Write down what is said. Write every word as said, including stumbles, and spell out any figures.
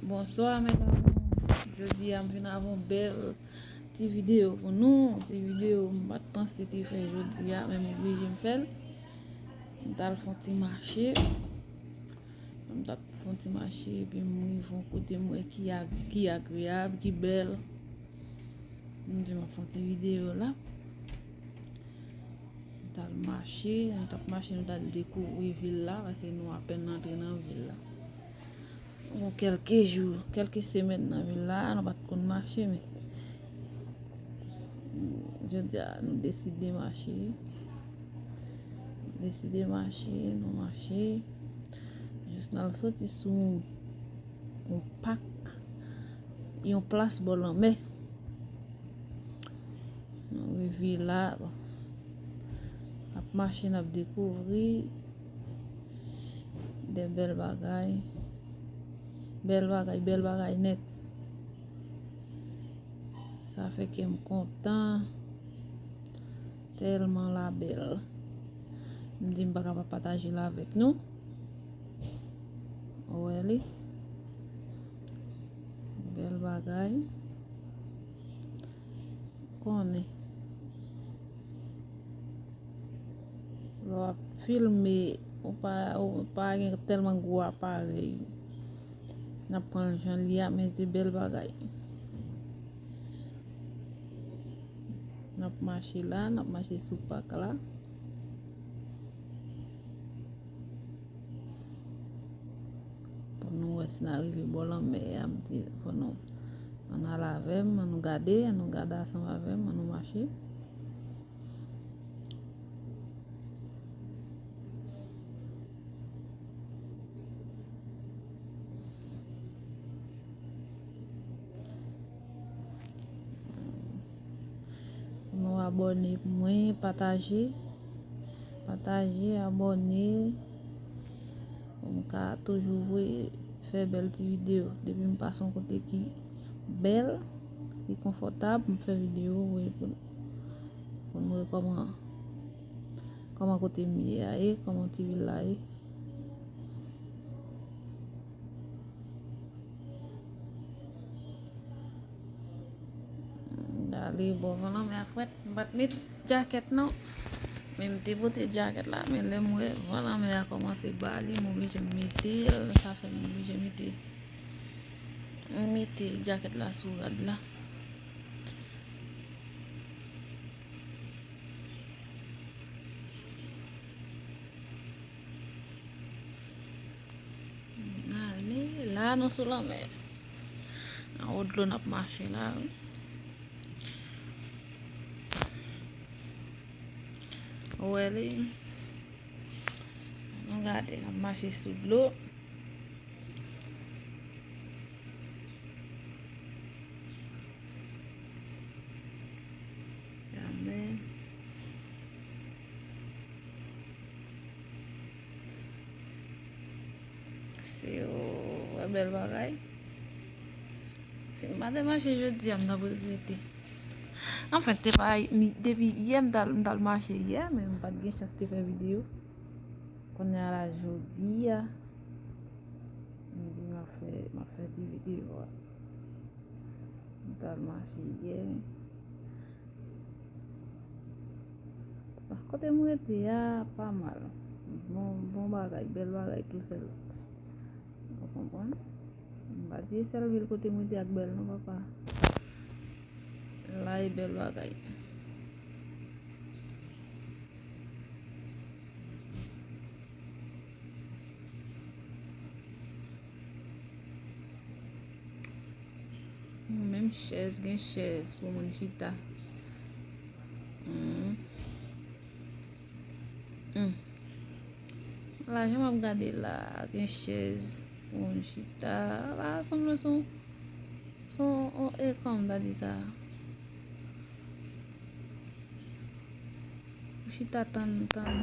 Bonswa, mes amours. Jodi a, m vin avè yon bèl ti videyo pou nou. Ti videyo m pa t panse te fè jodi a, men m oblije m fè l. M t al fè yon ti mache. M t ap fè yon ti mache, epi m rive yon kote m wè ki ag-, ki agreyab, ki bèl. M di m ap fè yon ti videyo la. M t al mache, nou t ap mache, nou t al dekouvri vil la, paske nou apèn antre nan vil la. Bon, kèlke jou, kèlke semèn nan vil la, nou pa t konn mache, men jodi a, nou deside mache. Nou deside mache, nou mache. Jis n al soti sou yon pak, yon plas bò lanmè. Nou rive la, bon, n ap mache, n ap dekouvri de bèl bagay. Bèl bagay, bèl bagay nèt. Sa fè kè m kontan. Tèlman la bèl. M di m pa ka pa pataje l avèk nou. Ou wè li? Bèl bagay. Konnen. Lè w ap filme, ou pa, ou pa gen tèlman gwo aparèy. N ap pran l jan l ye a, men se bèl bagay. N ap mache la, n ap mache sou pak la. Pou nou wè si n a rive bò lanmè a, m di, pou nou, ann al avè m, ann nou gade, ann nou gade ansanm avè m, ann nou mache. Pou nou abòne pou mwen, pataje, pataje, abòne. Pou m ka toujou voye fè bèl ti videyo. Depi m pase yon kote ki bèl, ki konfòtab, m fè videyo voye pou, pou nou wè kòman, kòman kote m ye a ye, kòman ti vil la ye. Ale, bon, van lanmè a frèt. M pa t met djakèt non. Men m te pote djakèt la, men lè m wè van lanmè a kòmanse ba li, m oblije m mete l. Sa fè m oblije mete, m mete djakèt la sou rad la. Ale, la nou sou lanmè. Anwo dlo n ap mache la, wi. Ou wè li? Nou gade, n ap mache sou dlo. Amen. Se yon bèl bagay. Si m pa te mache jodi a, m t ap regrete. Anfen, te pa, depi yè m t al, m t al mache yè, men m pa t gen chans te fè videyo. Kounye a la jodi a, m di m ap fè, m ap fè ti videyo a. M t al mache yè. Kote m rete a pa mal. Bon, bon bagay, bèl bagay tou sèl. Ou konprann? M pa di sèl vil kote m rete a k bèl non, papa. La e bèl bagay. Menm chèz, gen chèz pou moun chita. Hmm. Hmm. La, jan m ap gade la, gen chèz pou moun chita. La, sanble se yon, se yon, e, kòman m ta di sa? Ou chita tann, tann.